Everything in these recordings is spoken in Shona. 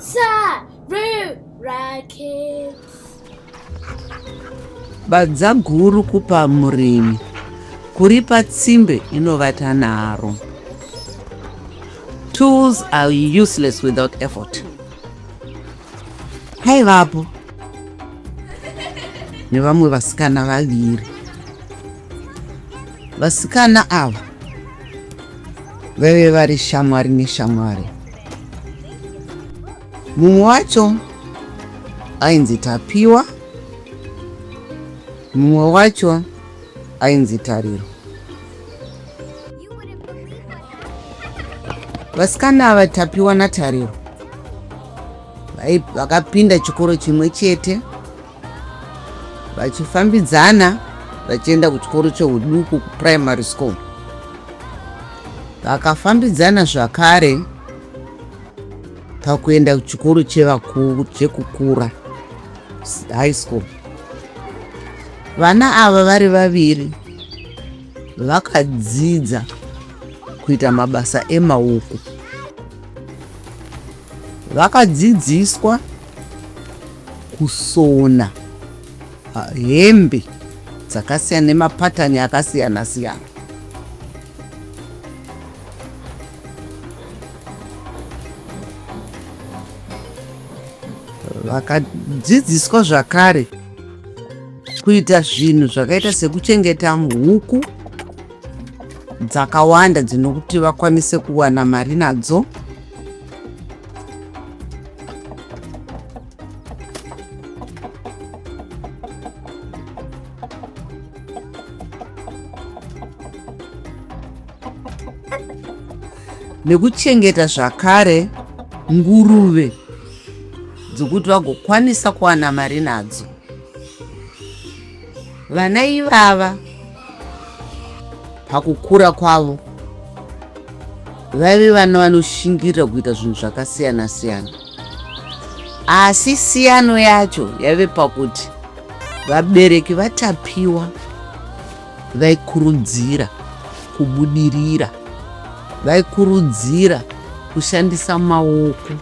Sarura Kids. Badza guru kupa murimi kuripa tsimbe inovata naro. Tools are useless without effort. Paivapo nevamwe vasikana vaviri. Vasikana ava vaive vari shamwari neshamwari. Mumwe wacho ainzi Tapiwa, mumwe wacho ainzi Tariro. Vasikana ava Tapiwa naTariro vakapinda chikoro chimwe chete vachifambidzana vachienda kuchikoro chehuduku kuprimary school. Vakafambidzana zvakare pakuenda kuchikoro chevakuru chekukura high school. Vana ava vari vaviri vakadzidza kuita mabasa emaoko. Vakadzidziswa kusona hembe dzakasiyana nemapatani akasiyana siyana. Vakadzidziswa zvakare kuita zvinhu zvakaita sekuchengeta huku dzakawanda dzinokuti vakwanise kuwana mari nadzo. Nekuchengeta zvakare nguruve dzokuti vagokwanisa kuwana mari nadzo. Vana ivava pakukura kwavo vaive vana vanoshingirira kuita zvinhu zvakasiyana siyana, asi siyano yacho yaive pakuti vabereki vaTapiwa vaikurudzira kubudirira, vaikurudzira kushandisa maoko,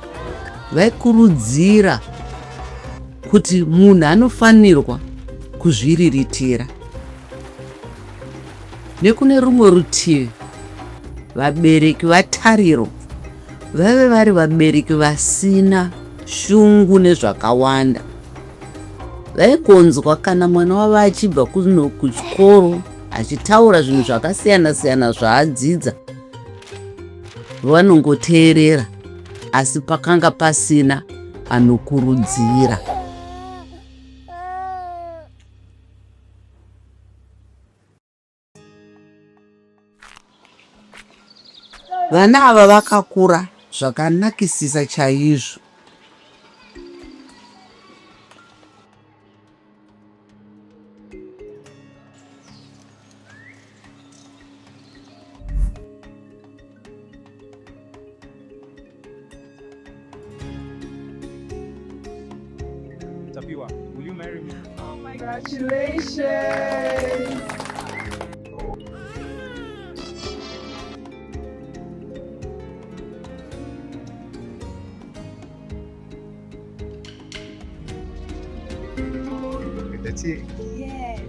vaikurudzira kuti munhu anofanirwa kuzviriritira. Nekune rumwe rutivi, vabereki vaTariro vaive vari vabereki vasina shungu nezvakawanda. Vaigonzwa kana mwana wavo achibva kuno kuchikoro achitaura zvinhu zvakasiyana-siyana zvaadzidza, vanongoteerera, asi pakanga pasina anokurudzira. Vana ava vakakura zvakanakisisa chaizvo. Tapiwa, will you marry me? Oh my Congratulations! That's it. Yes.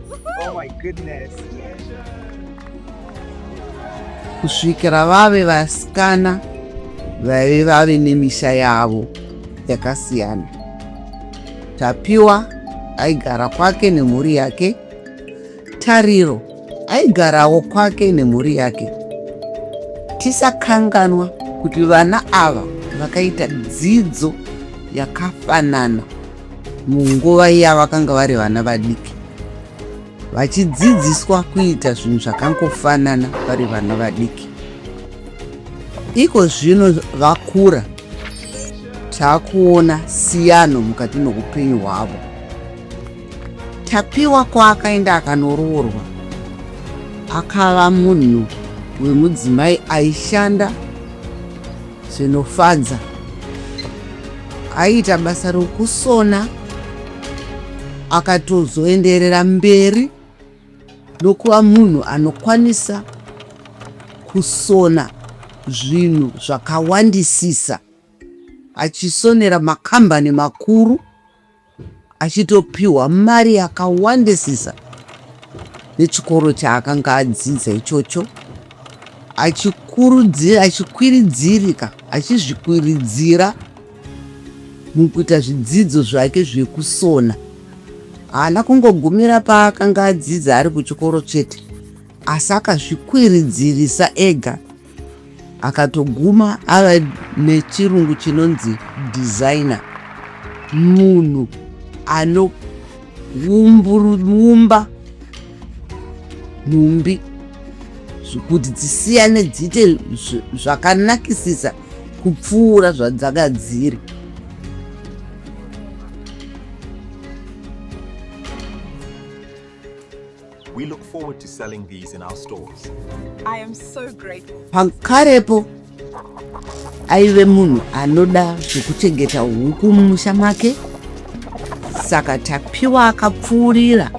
Oh my goodness. Kusvikira vave vasikana vaive vave nemisha yavo yakasiyana. Tapiwa aigara kwake nemhuri yake. Tariro aigarawo kwake nemhuri yake. Tisakanganwa kuti vana ava vakaita dzidzo yakafanana munguva yavakanga vari vana vadiki, vachidzidziswa kuita zvinhu zvakangofanana vari vana vadiki. Iko zvino vakura, takuona siyano mukati meupenyu hwavo. Tapiwa kwaakaenda akanoroorwa akava munhu wemudzimai aishanda zvinofadza. Aiita basa rokusona akatozoenderera mberi nokuva munhu anokwanisa kusona zvinhu zvakawandisisa. achisonera makambani makuru achitopiwa mari yakawandisisa nechikoro chaakanga adzidza ichocho achikurudzira achikwiridzirika achizvikwiridzira mukuita zvidzidzo zvake zvekusona. Haana kungogumira paakanga adzidza ari kuchikoro chete, asi akazvikwiridzirisa ega akatoguma ava nechirungu chinonzi designer, munhu anoumba nhumbi kuti dzisiyane dziite zvakanakisisa kupfuura zvadzanga dziri. We look forward to selling these in our stores. I am so grateful. Pakarepo aive munhu anoda zvekuchengeta huku mumusha make, saka Tapiwa akapfuurira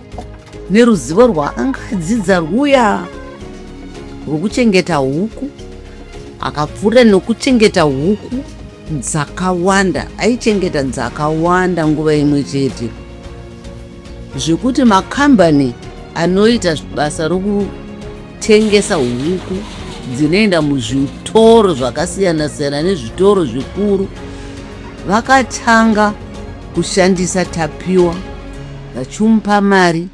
neruzivo rwaakanga adzidza rwuya rwokuchengeta huku. Akapfuurira nokuchengeta huku dzakawanda, aichengeta dzakawanda nguva imwe chete, zvekuti makambani anoita basa rokutengesa huku dzinoenda muzvitoro zvakasiyana-siyana nezvitoro zvikuru vakatanga kushandisa Tapiwa vachimupa mari,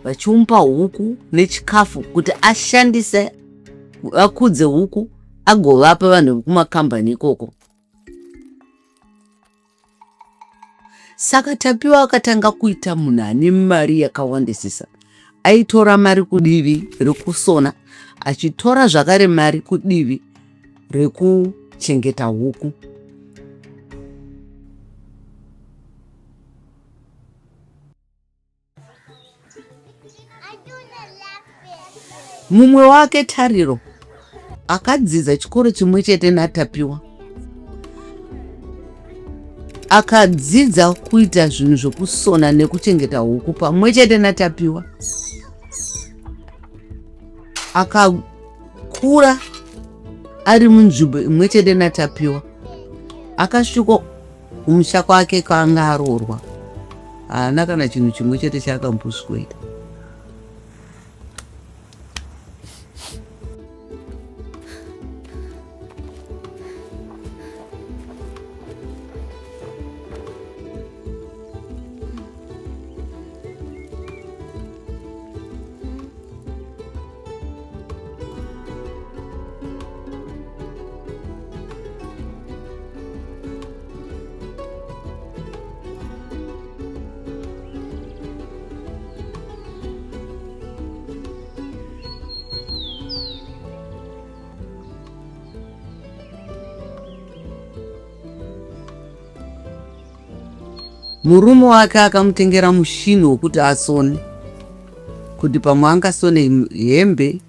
vachimupa huku nechikafu kuti ashandise vakudze huku agovapa vanhu vekumakambani ikoko. Saka Tapiwa akatanga kuita munhu ane mari yakawandisisa. Aitora mari kudivi rekusona, achitora zvakare mari kudivi rekuchengeta huku. Mumwe wake Tariro akadzidza chikoro chimwe chete naTapiwa. Akadzidza kuita zvinhu zvokusona nekuchengeta huku pamwe chete naTapiwa. Akakura ari munzvimbo imwe chete naTapiwa. Akasviko kumusha kwake kwaanga aroorwa haana kana chinhu chimwe chete chaakamboswera. Murume wake akamutengera mushini wekuti asone, kuti pamwe angasone hembe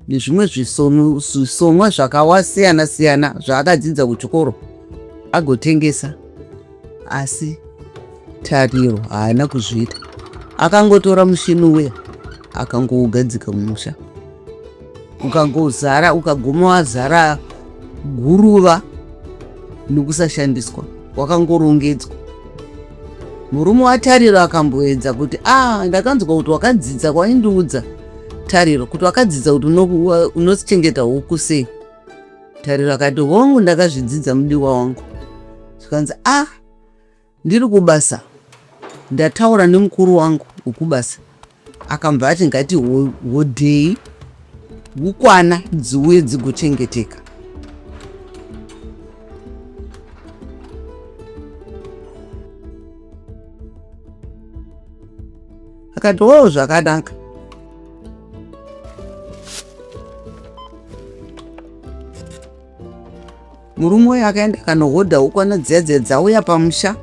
nezvimwe zvisonwa zvakawasiyana siyana zvaakadzidza kuchikoro agotengesa. Asi Tariro haana kuzviita, akangotora mushini uya akangougadzika mumusha, ukangozara, ukaguma wazara guruva nokusashandiswa, wakangorongedzwa. Murume waTariro akamboedza kuti a ah, ndakanzwa kuti wakadzidza kwaindiudza Tariro kuti wakadzidza kuti unochengeta huku sei. Tariro akati hongu ndakazvidzidza mudiwa wangu. Zvikanzi a ah, ndiri kubasa ndataura nemukuru wangu wekubasa akambva ati ngati hodhei hukwana dziuye dzigochengeteka. Akati wo zvakanaka. Murume uyu akaenda akanohodha hukwana dziya dziya dzauya pamusha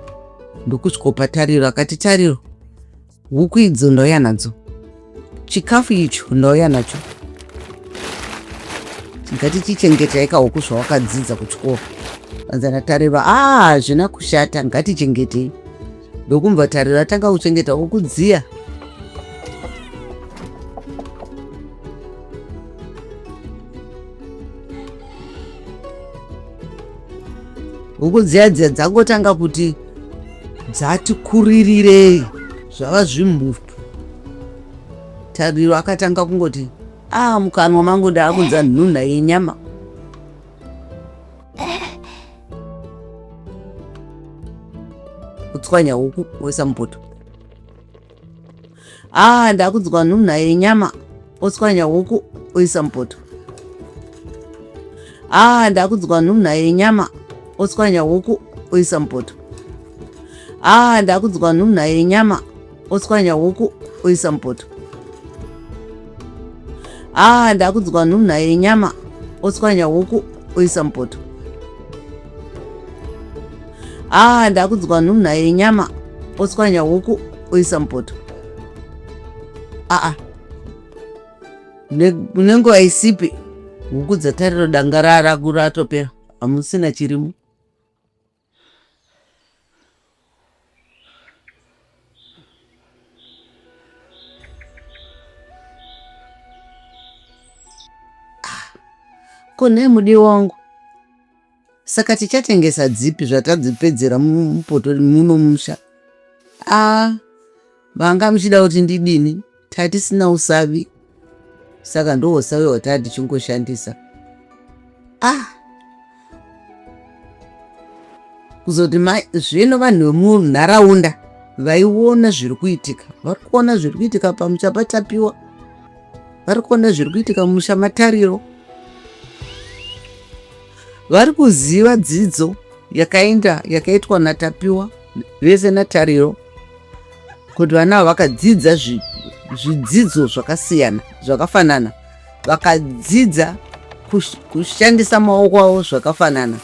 ndokusvikopa Tariro akati Tariro huku idzo ndauya nadzo, chikafu icho ndauya nacho, ngatichingetei kahuku zvawakadzidza kuchikoro. Anzana Tariro, aa hazvina kushata, ngatichengetei. Ndokumva Tariro atanga kuchengeta huku dziya. Huku dziya dziya dzangotanga kuti dzati kuririrei zvava zvimhutu. Tariro akatanga kungoti a ah, mukanwa mangu ndaakunza nhunha yenyama. Kutswanya huku woisa mupoto. Ah, ndakunzwa nhunha yenyama otswanya huku oisa mupoto. Ah, ndakunzwa nhunha yenyama otswanya huku oisa mupoto. Ah, ndakunzwa nhunha yenyama otswanya huku oisa mupoto. Ah, ndakunzwa nhunha yenyama otswanya huku oisa mupoto. Ah, ndakunzwa nhunha yenyama otswanya huku oisa mupoto. Aa, nenguva isipi huku dzaTariro danga ratopera, hamusina chirimo. Ko nhai mudiwa wangu, saka tichatengesa dzipi zvatadzipedzera mupoto muno musha? Ah, vanga muchida kuti ndidini? Tatisina usavi, saka ndohusavi hwataa tichingoshandisa. Ah, kuzoti zvino vanhu vemunharaunda vaiona zviri kuitika, vari kuona zviri kuitika pamusha paTapiwa, vari kuona zviri kuitika mumusha maTariro, vari kuziva dzidzo yakaenda yakaitwa naTapiwa vese naTariro, kuti vana ava vakadzidza zvidzidzo zvakasiyana zvakafanana, vakadzidza kushandisa maoko avo zvakafanana.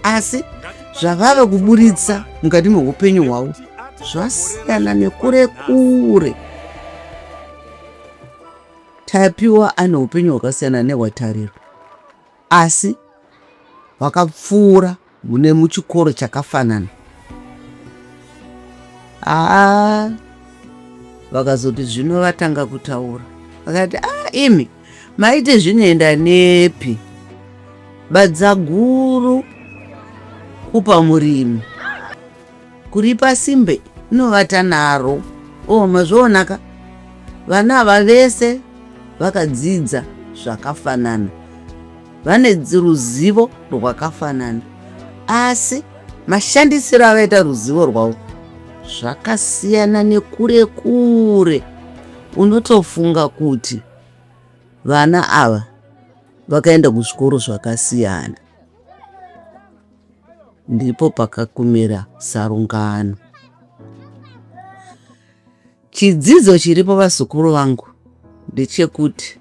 Asi zvavave kuburitsa mukati meupenyu hwavo zvasiyana nekure kure. Tapiwa ane upenyu hwakasiyana nehwaTariro asi vakapfuura mune muchikoro chakafanana. Haa, vakazoti zvino vatanga kutaura vakati, a imi maiti zvinoenda nepi? Badza guru kupa murimi kuripa simbe inovata naro. Oh, mazvionaka, vana ava vese vakadzidza zvakafanana, vane ruzivo rwakafanana, asi mashandisiro avaita ruzivo rwavo zvakasiyana nekure kure. Unotofunga kuti vana ava vakaenda kuzvikoro zvakasiyana. Ndipo pakakumira sarungano. Chidzidzo chiripo vazukuru vangu ndechekuti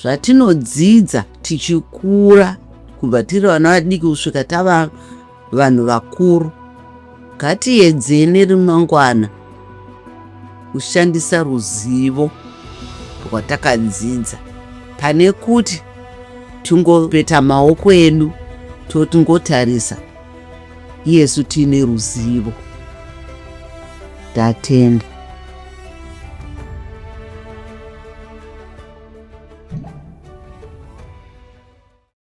zvatinodzidza tichikura kubva tiri vana vadiki kusvika tava vanhu vakuru, ngatiedzei nerimangwana kushandisa ruzivo rwatakadzidza pane kuti tingopeta maoko edu totingotarisa iyesu tiine ruzivo. Ndatenda.